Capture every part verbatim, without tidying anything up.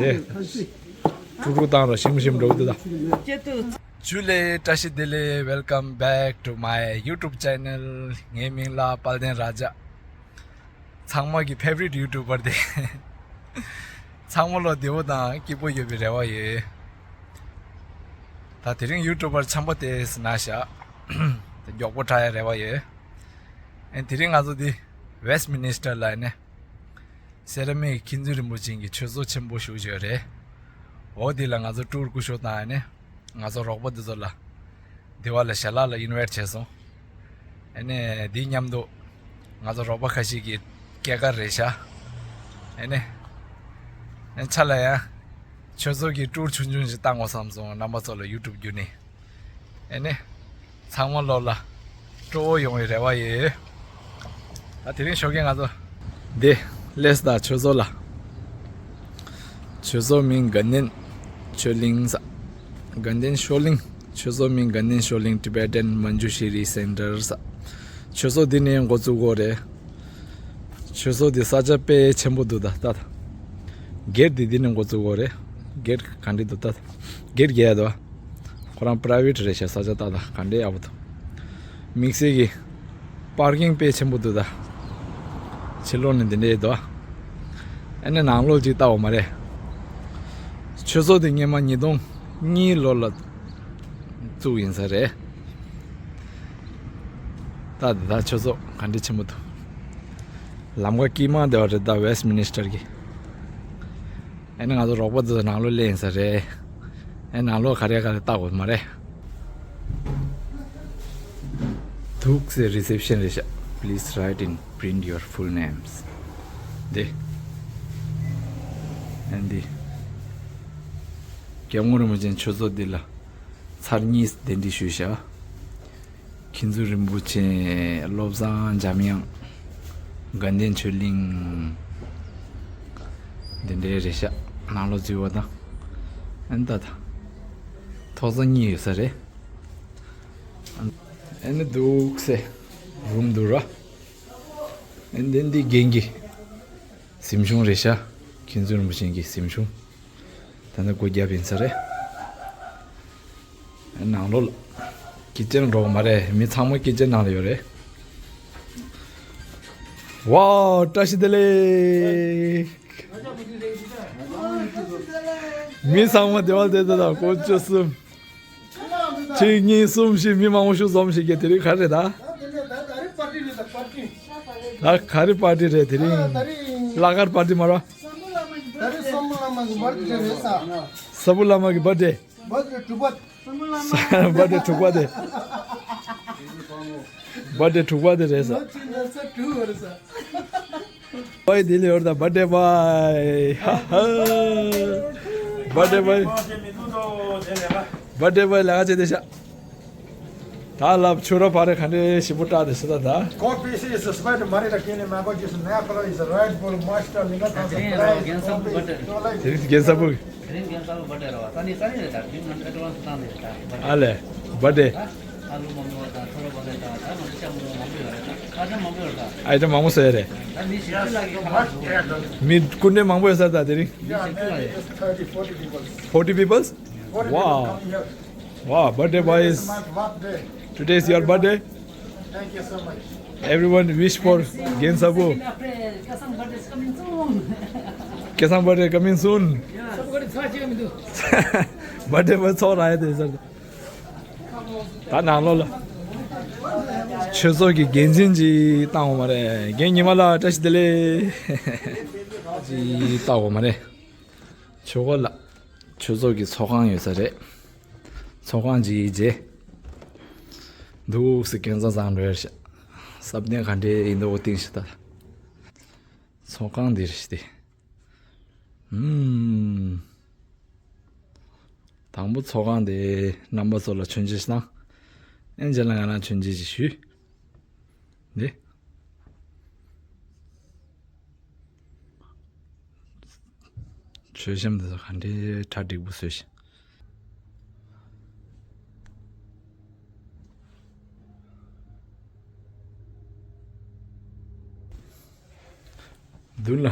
ཀྲུག་ཀྲུག་བཏང་རོགས། ཞིམ་ཞིམ་འགྲོ་འདུག་ད། ཇུ་ལེ། བཀྲ་ཤིས་བདེ་ལེགས། Welcome back to my YouTube channel. ངའི་མིང་ལ་དཔལ་ལྡན་ར་ཇ། ཚང་མ་གི་favorite YouTuber དེ། ཚང་མ་ལོ་བདེ་པོ་དང་སྐྱིད་པོ་ཡོད་པའི་རེ་བ་ཡོད། ད་དེ་རིང་YouTuber འཆམ་པོ་དེ་ཟིན་ན་ཤག་ད་མགྱོགས་པོ་དྲག་ཡ་རེ་བ་ཡོད། ཨེ་དེ་རིང་ང་ཚོ་འདི་Westminster ལ་ནས་སེ་ར་མིག་མཁན་ཟུར་རིན་པོ་ཆེ་གི་ཆོས་ཚོགས་ཆེན་པོ་ཞུགས་བྱས་རེད། འོ་དེ་ལ་ང་ཚོ་ཊུར་སྐུ་ཞབས་དང་ཨ་ནི་ང་ཚོ་རོགས་པ་འདི་ཚོ་ལ་འདི་བ་ལ་ཞལ་ལག་ལ་invite བྱས་སོང་། ཨ་ནི་འདི་མཉམ་དུ་ང་ཚོ་རོགས་པ་ཁ་ཤས་ཀྱི་སྐྱེས་སྐར་རེད་ཤག་ཨ་ནི་ཨ་ཆ་ལ་ཡང་ཆོས་ཚོགས་ཀྱི་ཊུར་ཆུང་ཆུང་ཞིག་བཏང་དགོས་བསམ་སོང་། རྣམ་པ་ཚོ་ལ་YouTube བརྒྱུད་ནས། ཨེ་ནས། ཚང་མ་ལོ་ལ་སྤྲོ་བོ་ཡོང་བའི་རེ་བ་ཡོད། ད་དེ་རིང་ཞོགས་ཀས་ང་ཚོ་འདི་སླེབས་ད་ཆོས་ཚོགས་ལ། ཆོས་ཚོགས་མིང་དགའ་ལྡན་ཆོས་གླིང་ཟེར། དགའ་ལྡན་ཤོ་གླིང་། ཆོས་ཚོགས་མིང་དགའ་ལྡན་ཤོ་གླིང་Tibetan Manjushri Center ཟེར། ཆོས་ཚོགས་འདི་ནས་འགོ་བཙུགས་ཀྱི་ཡོད་རེད། ཆོས་ཚོགས་འདི་ས་ཆ་དཔེ་ཆེན་པོ་འདུག་ད་ལྟ། སྒེར་འདི་འདི་ནས་འགོ་བཙུགས་ཀྱི་ཡོད་རེད། སྒེར་ག་འདྲ་འདུག་ད། སྒེར་རྒྱག་ཡ་འདུག་ཁོ་རང་private རེད་ཤག་ས་ཆ་ཏག་ཏག་ག་འདྲ་ཡག་པོ་འདུག་དམིགས་བསལ་གྱི་parking དཔེ་ཆེན་པོ་འདུག་ད། ཕྱི་ལོགས་ནས་འདི་འདྲ་འདུག་ཨ་ནི་ནང་ལོགས་ཅིག་ལྟ་འོ་མ་རེད། ཆོས་ཚོགས་འདི་སྔོན་མ་ཉིས་སྟོང་གཉིས་ལོ་ལ་བཙུགས་ཡིན་ས་རེད། ད་འདི་ད་ཆོས་ཚོགས་ག་འདྲ་ཆེན་པོ་འདུག་ལམ་ཁ་དཀྱིལ་མ་བདེ་བ་རེད་ད་Westminster གི་ཨེ་ནི་ང་ཚོ་རོགས་པ་ཚོ་ནང་ལོགས་སླེབས་ཡིན་ས་རེད། ཨེ་ནང་ལོགས་ག་རེ་ག་རེ་བལྟ་དགོས་མ་རེད། འདུག་སེ་reception རེད་ཤག Please write in print your full names. འདི། ཨེ་འདི། སྐྱབས་མགོན་རིན་པོ་ཆེ་ཆོས་ཚོགས་འདི་ལ་ཚར་གཉིས་གདན་འདྲེན་ཞུས་ཤག་མཁན་ཟུར་རིན་པོ་ཆེ། བློ་བཟང་འཇམ་དབྱངས། དགའ་ལྡན་ཆོས་གླིང་། འདི་འདྲའི་རེད་ཤག་ནང་ལོགས་འཛུལ་བ་དང་། ཨན་ད་ད། ཐོག་ས་གཉིས་ཡོད་ས་རེད། ཨན་ཨན་འདུག་སེ། རུམ་འདུག་ར། ཨན་འདི་འདི་རྒན་གྱི་གཟིམ་ཆུང་རེད་ཤག་མཁན་ཟུར་རིན་པོ་ཆེ་གི་གཟིམ་ཆུང་། ད་ནི་སྒོ་རྒྱབ་ཡིན་ས་རེད། ནང་ལོགས་ལ། kitchen འགྲོ་གི་མ་རེད། མི་ཚང་མ་kitchen ནང་ལ་ཡོད་རེད། ཝའོ། བཀྲ་ཤིས་བདེ་ལེགས། མི་ཚང་མ་བདེ་བ་བདེ་བདེ་དང་དཀོན་མཆོག་གསུམ། གཅིག་གཉིས་གསུམ་བཞི། མི་མང་པོ་ཞིག་འཛོམས་ཤིག་གི་དེ་རིང་ག་རེ་རེད་ད། ད་ག་རེ་party རེད་ད། party ད་ག་རེ་party རེད་དེ་རིང་། གླ་དཀར་party མ་རེད། ད་རེས་སམ་བྷོ་བླ་མ་གི་birthday རེད་ས། སམ་བྷོ་བླ་མ་གི་birthday། birthday དྲུག་པ། birthday དྲུག་པ་དེ། birthday དྲུག་པ་དེ་རེད་ས། ལོ་གཅིག་ན་ས་དྲུག་བར་ས། boy དེ་ལས་བར་ད་birthday boy། ཧ་ཧ། birthday boy། birthday boy ལ་ང་ཚེ་དེ་ཤ། ད་ལབ་ཆུ་ར་བ་རེ་ག་འདྲེ་ཞིབ་པོ་བཀྲ་དེ་ཤི་ད་ད། God bless you is the spirit of Maria Kene Mago Jesus Naya Kala is the right for master Linga Thansa Christ. དེ་རིང་རྒན་ས་བུ། དེ་རིང་རྒན་ས་བུ་birthday ར་བ། ད་ནི་ས་ནི་རེད་ད། དེ་རིང་ང་ཚོ་advance བཏང་ནི་རེད་ད། ཨ་ལེ། birthday། ད་ཨ་ལུ་མང་པོ་ཡོད་ད། ཁྲོ་རོ་birthday ད། ད་ང་ཚོ་ཤ་མོ་མང་པོ་ཡོད་རེད་ད། ཨ་ཅག་མང་པོ་ཡོད་ད། ཨ་ཅག་མང་པོ་ཟེར་རེད། ད་མི་བཞི་བཅུ་ལ་གི་ཁ་ལ་འདུག་མི་སྐུ་མགྲོན་མང་པོ་ཡོད་ས་ད་དེ་རིང་། མི་བཞི་བཅུ་ལ་ཡོད། forty people། forty people? Wow. Wow, birthday boy is, today is your birthday. Thank you so much. Everyone wish for Gensabu. Kesang birthday is coming soon. Kesang birthday coming soon. Birthday boy ཚོགས་ར་ཡ་དེ་ཟེར། ད་ནང་ལོགས་ལ་ཆོས་ཚོགས་ཀྱི་འགན་འཛིན་ཅིག་བཏང་བ་མ་རེད། རྒན་ཉི་མ་ལགས་བཀྲ་ཤིས་བདེ་ལེགས། ཅིག་བཏང་བ་མ་རེད། ཆོས་སྒོ་ལ་ཆོས་ཚོགས་ཀྱི་ཚོགས་ཁང་ཡོད་ས་རེད། ཚོགས་ཁང་ཅིག་མཇལ། འདུག་སེ་གན་ས་བཟང་འགྲོ་ཡ་ཤ། སབ་ནས་ག་འདྲེ་ཡིན་འདུག་གཏིང་ཤི་ད། ཚོགས་ཁང་འདིར་ཤི་སྟེ། ཨུམ། དང་པོ་ཚོགས་ཁང་དེ་རྣམ་པ་ཚོ་ལ་མཆོད་མཇལ་ཞིག་དང་། ཨེ་མཇལ་ལ་ང་རང་མཆོད་མཇལ་ཞིག་ཞུས། འདི། མཆོད་བཤམས་འདི་ཚོ་ག་འདྲའི་གྲ་འགྲིག་པོ་བཟོས་ཤིང་། མདུན་ལ།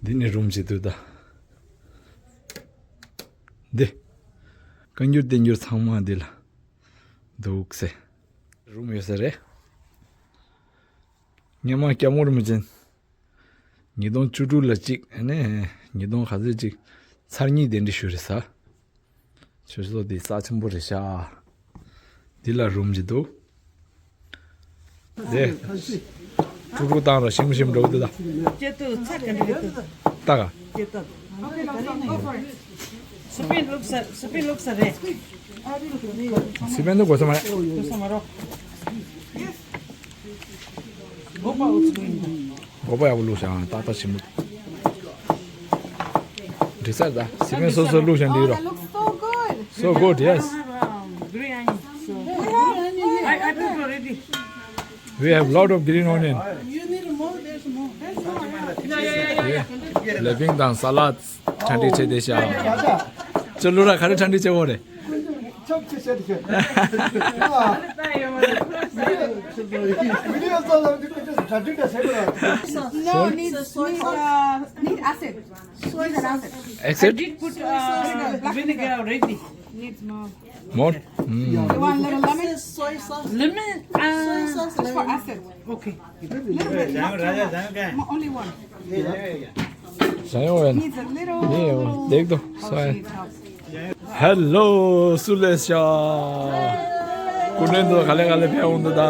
འདི་ནི་རུམ་གཅིག་འདུག་ད། འདི། བཀའ་འགྱུར་བསྟན་འགྱུར་ཚང་མ་འདི་ལ་འདུག་སེ། རུམ་ཡོད་ས་རེད། སྔོན་མ་སྐྱབས་མགོན་རིན་པོ་ཆེ་ཉིས་སྟོང་བཅུ་དྲུག་ལ་གཅིག་ཨ་ནི་ཉིས་སྟོང་ག་ཚོད་ཅིག་ཚར་གཉིས་གདན་འདྲེན་ཞུས་རེད་ཟེར། ཆོས་ཚོགས་འདི་རྩ་ཆེན་པོ་རེད་ཤག་འདི་ལ་རུམ་ཅིག་འདུག་དེ། ཀྲུག་ཀྲུག་བཏང་ར་ཞིམ་ཞིམ་འགྲོ་གི་འདུག་ད། ལྟ་ག་སི་པན་ལུགས་ས་རེད། སི་པན་འདི་དགོས་ས་མ་རེད། དགོས་ས་མ་རོ། སྒོག་པ་ཡག་པོ་བླུགས་ཤག་ཏག་ཏག་ཞིམ་པོ། འགྲིག་ས་རེད་ད། སི་པན་སོ་སོ་བླུགས་ཤག་འགྲིག་རོ། Oh, that looks so good. So good, yes. We have, we have, I, I put already. We have lot of green onion. You need more, there's more. There's more, yeah. Yeah, yeah, yeah, yeah. ལེ་པིང་དང་ས་ལད་གྲ་སྒྲིག་བྱས་བསྡད་ཤག་ཅོ་ལུ་ར་ག་རེ་གྲ་སྒྲིག་བྱས་འོ་རེད། ཆོག་ཆེ་ཆེ་ཆེ། ཨ། བི་ཌི་ཡོ་བཟོ་ལ་འདི་ཀུན་ཏུ་གྲ་སྒྲིག་ག་བྱེད་དགོས། No, need, need, uh, need acid. Soy sauce. Acid? I did put, uh, vinegar already. Needs more. More? Mm. You want little lemon? Soy sauce. Lemon? Soy sauce. Just for acid. Okay. Little bit, not too much. Mo- Only one. ཟ་ཡོང་བས་ན། Needs a little. ནི་འདེགས་དོ། Oh, ཟ་ཡོང་། She needs help. ཧེ་ལོ། སུ་ལས་ཤ། ཀུན་ནས་འདུག་ག་ལེ་ག་ལེ་ཕེ་འོང་འདུག་ད།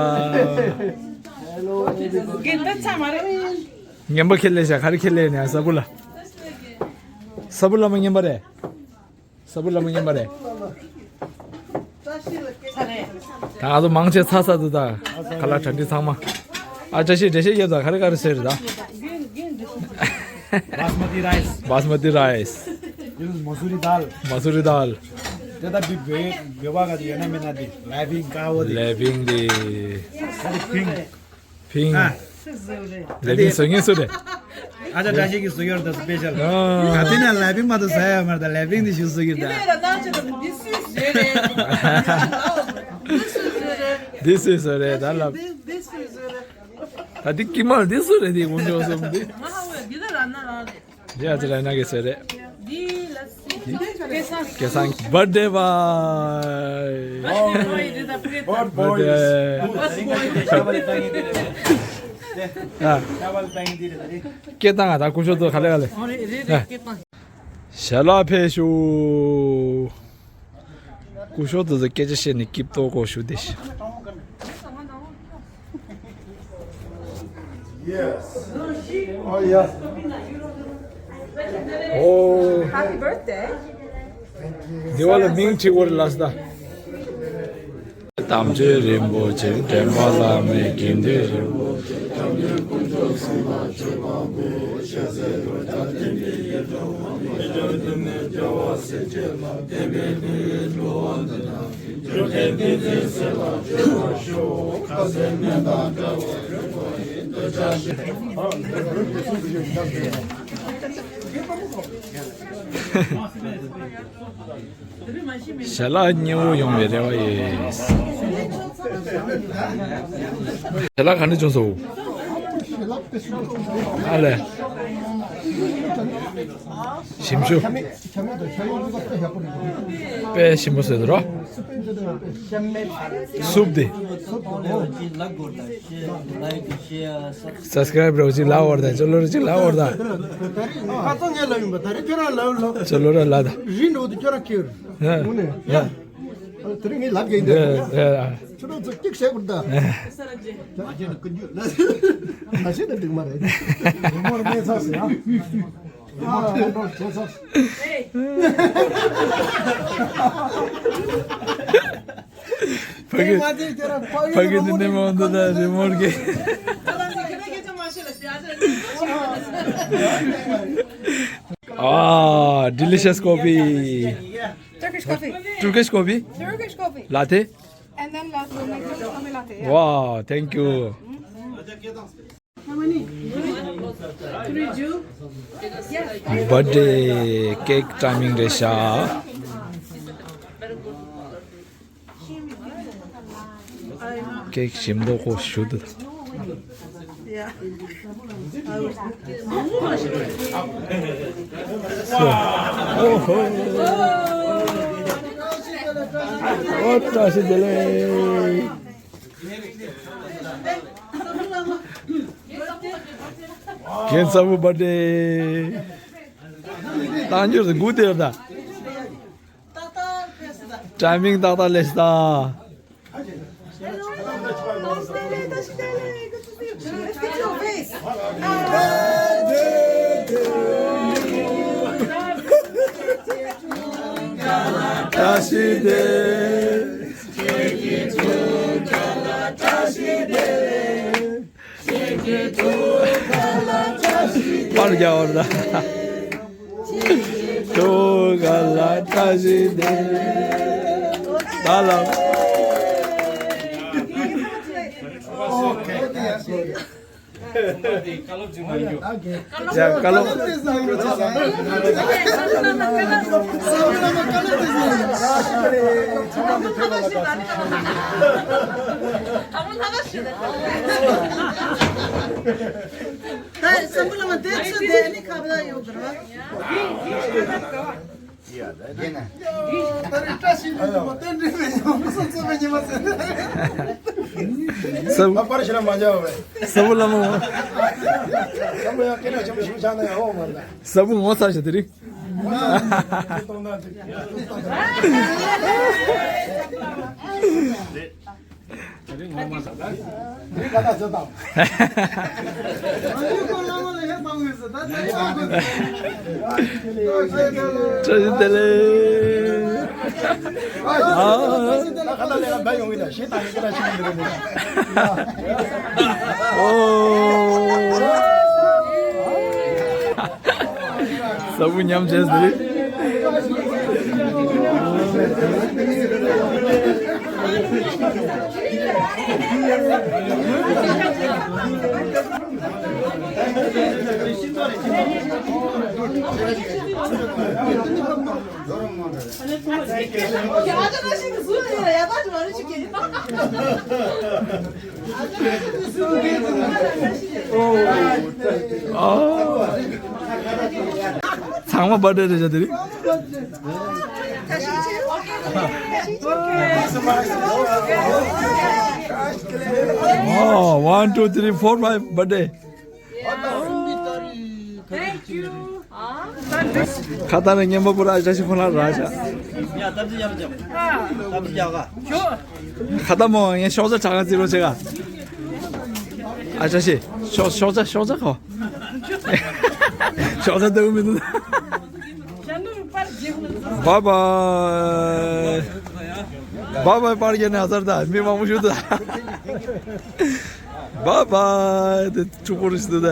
རྒན་ད་ཚ་མ་རེད། ངན་པ་ཁེ་ལས་ཤ་ག་རེ་ཁེ་ལས་ནས་ས་བུ་ལ། ས་བུ་ལ་མ་ངན་པ་རེད། ས་བུ་ལ་མ་ངན་པ་རེད། ད་ང་ཚོ་མང་ཆེ་ཚ་ཚ་འདུག་ད། ཁ་ལག་གྲ་སྒྲིག་ཚང་མ། ཨ་བཀྲ་ཤིས་བཀྲ་ཤིས་ཡོད་ད་ག་རེ་ག་རེ་ཟེར་རེད་ད། Basmati rice. Basmati rice. This is masuri dal. Masuri dal. དེ་ད་བི་བི་བི་བ་ག་དེ་ཡོད་ན་མེད་ན་དེ་ལའི་བིང་ཀ་བོ་དེ། ལའི་བིང་དེ། ད་དེ་ཕིང་། ཕིང་། ཨ། ལའི་བིང་བཟོ་མཁན་སུ་རེད། ཨ་ཅག་བཀྲ་ཤིས་ཀྱིས་བཟོ་གི་ཡོད་རེད་ད་སི་པེ་ཤལ། ཨ། ག་དེ་ན་ལའི་བིང་མ་གཏོགས་ཟ་ཡ་མ་རེད་ད་ལའི་བིང་དེ་ཞིག་བཟོ་གི་རེད་ད། དེ་ལས་ན་ཅི་ད་དེ་སུས་བཟོས་རེད། དེ་སུས་བཟོས་རེད། དེ་སུས་བཟོས་རེད་ད་ལབ། དེ་དེ་སུས་བཟོས་རེད། ད་འདི་ཀི་མལ་འདི་སུ་རེད་འདི་དགོང་ཞོགས་གསུམ་འདི། ང་ཧ་གོ་ཡ་འདི་ད་ར་ན་རང་རེད། འདི་ཨ་ཅེ་ར་ན་གི་ཟེར་རེད། འདི་ལ་སི་སྐལ་བཟང་སྐལ་བཟང་བར་ཌེ་བྷའི། བར་ཌེ་བྷའི་འདི་ད་པི་རེད་ད། བར་ཌེ་བྷའི། ཨ། སྐད་བཏང་ང་ད་སྐུ་ཞབས་ཚོ་ག་ལེ་ག་ལེ། ཨ་རེད་རེད་རེད་སྐད་བཏང་། ཞལ་ལག་ཕེབས་ཤོག་སྐུ་ཞབས་དེ་ཚོ་སྐད་ཆ་བཤད་ནས་སྐྱིད་ཏོག་ཀོ་ཞུ་བདེ་ཤག Yes. Oh, yeah. Oh. Happy birthday. Thank you. དེ་བ་ལ་མིང་ཁྲི་བོར་ལ་སྟ། དམ་ཆོས་རིན་པོ་ཆེ་དྲན་པ་བླ་མེད་དགེ་འདུན་རིན་པོ་ཆེ། ཞལ་ལག་མཉེས་པོ་ཡོང་བའི་རེ་བ་ཡོད། ཞལ་ལག་ག་འདྲ་བྱུང་སོང་། ཨ་ལས། ཞིམ་ཤོས། དཔེ་ཞིམ་པོ་བཟོས་འདུག་རོ། སུབ་དེ། སབ་སི་ཀ་རའིབ་རོགས་ཅིག་ལབ་བར་དང་ཅོ་ལོ་ར་ཅིག་ལབ་བར་དང་། ཁ་ཚང་ངས་ལབ་ཡིན་པ་ད་རེས་ཁྱོད་རང་ལབ་ལོ། ཅོ་ལོ་ར་ལབ་དང་། རིན་འགྲོ་དུ་ཁྱོད་རང་ཁེར། ཧ། དངོས་གནས། ཧ། དེ་རིང་ངས་ལབ་ཀྱི་ཡིན་ད། ཧ། ཧ། ཁྱོད་རང་ཚོ་གཅིག་བྱས་དགོས་ད། ང་བྱས་ན་འགྲིག་མ་རེད། རི་མོར་མེད་ཚར་ཟེར་ཨ། ཕ་གི་ཕ་གི་འདི་ནས་མ་འདུག་ད་རི་མོར་གི། ཨ། delicious coffee. Turkish coffee. Turkish coffee? Turkish coffee. Latte? And then last we'll make tummy latte. Yeah. Wow, thank you. Birthday cake timing རེད་ཤག cake ཞིམ་མདོག་ཁོ་ཞུ་འདུག Yeah. So, oh, oh. ཨོ་བཀྲ་ཤིས་བདེ་ལེགས། རྒན་ཚ་བོ་བར་ཐི་ཌེ། བཏང་རྒྱུ་རེད། སྒུག་བསྡད་ཡོད་ད། ཊའི་མིང་ཏག་ཏག་སླེབས་སོང་ད། བཀྲ་ཤིས་བདེ་ལེགས། པར་རྒྱག་པ་རེད་ད། ཐུགས་ཁ་ལ་བཀྲ་ཤིས་བདེ་ལེགས། ད་ལ། ཡ་བཀའ་སློབ། ད་སམ་བྷོ་ལ་མ་དེ་ཚོ་དེ་ནི་ཁ་བརྡ་ཡོད་གི་རེད་བ། ད་རེས་བཀྲ་ཤིས་ལྷུན་གྲུབ་པ་རྟེན་འབྲེལ་མེད་ཀྱང་མི་སོང་ཚོད་མེད་ཉི་མ་ཟེར། སམ། ཨ་པར་ཞིག་ལ་མ་འཇགས་པས། སམ་བྷོ་ལ་མ། སམ་བྷོ་ཡང་སྐད་གྲགས་ཆེན་པོ་ཞིག་ཆགས་ན་ཡང་ཧོ་མ་རེད། སམ་བྷོ་ངོ་ཚ་ཞིག་དེ་རིང་། བཀྲ་ཤིས་བདེ་ལེགས། ཨ། ཨོ། ས་བུ་མཉམ་བྱས་ཟེར། ཚང་མ་བར་ཐི་ཌེ་རེད་ཤག་དེ་རིང་། ཨོ། One, two, three, four, five, བར་ཐི་ཌེ། Thank you. ཁ་ཏ་ནས་ངན་པ་པོ་ར་ཞག་ཞིག་ཁོ་ན་ར་ཞག་ཁ་ཏ་མོ་ངས་ཤོག་ཇ་གྲགས་ང་རྩི་རོགས་བྱེད་ག་ཨ་ཅག་ཤི། ཤོག་ཤོག་ཇ་ཤོག་ཇ་ཁོ། ཤོག་ཇ་ལྟ་བུ་མི་འདུག་བཱའི་བཱའི། བཱའི་བཱའི། པར་རྒྱག་ནས་ཨ་ཙར་ད་མི་མང་པོ་ཞུ་ད། བཱའི་བཱའི། དེ་ཕྲུ་གུ་རེ་ཞིག་འདུག་ད།